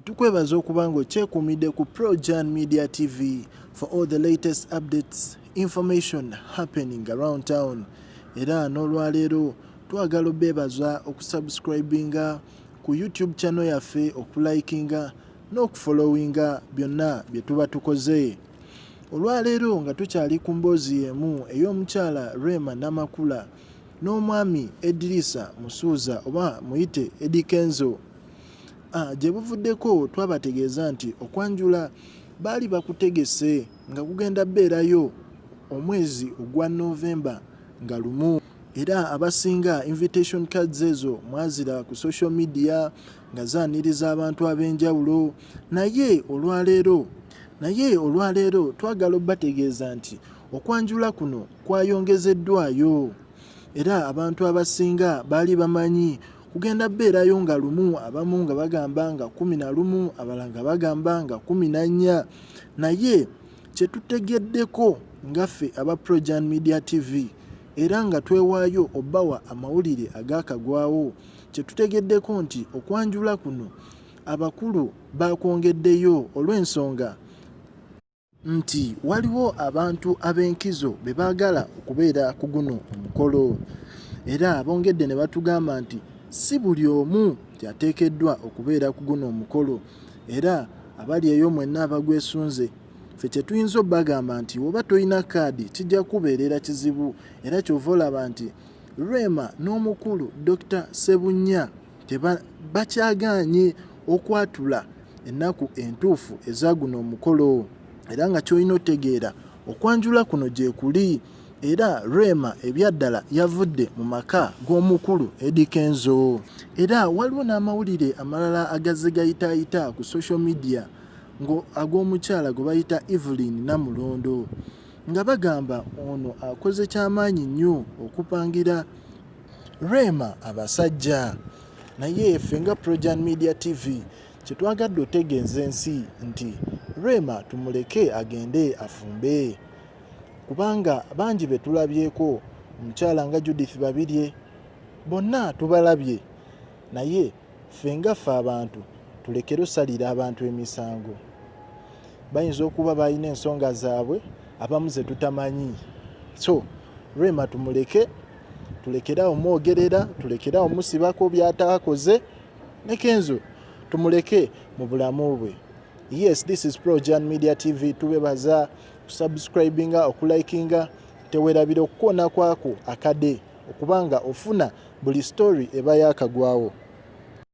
Tukwebaza okuba nga okyekuumidde ku Projan Media TV for all the latest updates, information happening around town. Era n'olwaleero twagala obeebaza okusubscribinga ku YouTube channel yaffe, okulikinga n'okufollowinga byonna bye tuba tukoze. Olwaleero nga tukyali ku mboozi y'emu ey'omukyala Rema Namakula n'omwami Edirisa Musuuza oba muyite Eddy Kenzo. Gye buvuddeko twabategeeza nti okwanjula baali bakutegese nga kugenda beerayo omwezi ogwa Novemba nga 1, era abasinga invitation cards ezo mwazira ku social media nga zaaniriza abantu ab'enjawulo. Naye olwaleero twagala obbategeeza nti okwanjula kuno kwayongezeddwayo, era abantu abasinga baali bamanyi kugenda beerayo nga 1, abamu nga bagamba nga 11, abalala nga bagamba nga 14. Naye kyetutegeddeko nga ffe aba Projan Media TV, era nga twewaayo obbawa amawulire agakagwawo, kyetutegeddeko nti okwanjula kuno abakulu bakwongeddeyo olw'ensonga nti waliwo abantu ab'enkizo be baagala okubeera ku guno omukolo. Era bongedde ne batugamba nti si buli omu nti ateekeddwa okubeera ku guno omukolo. Era abali eyo mwenna abagwesunze, ffe kye tuyinza obbagamba nti woba tolina kaadi kijja kubeerera kizibu. Era kyova olaba nti Rema n'omukulu Dr Sebunnya bakyagaanye okwatula ennaku entuufu eza guno omukolo. Era nga ky'olina otegeera, okwanjula kuno gye kuli, era Rema ebyaddala yavudde mu maka g'omukulu Eddy Kenzo. Era waliwo n'amawulire amalala agazze gayitaayita ku social media ngo ag'omukyala gwe bayita Evelyn Namulondo, nga bagamba ono akoze kyamaanyi nnyo okupangira Rema abasajja. Naye ffe nga Projan Media TV kyetwagadde otegeeza ensi nti Rema tumuleke agende afumbe, kubanga bangi be tulabyeko, omukyala nga Judith Babirye, bonna tubalabye. Naye ffe nga ffe abantu tulekere osalira abantu emisango. Bayinza okuba balina ensonga zaabwe abamu ze tutamanyi. So Rema tumuleke, tulekerawo mwogerera, tulekerawo musibako byataakoze, ne Kenzo tumuleke mu bulamu bwe. Yes, this is Projan Media TV. Tubebaza okusubscribinga, okulikinga. Tewerabira okukoona kwako akade okubanga ofuna buli story eba yakagwawo.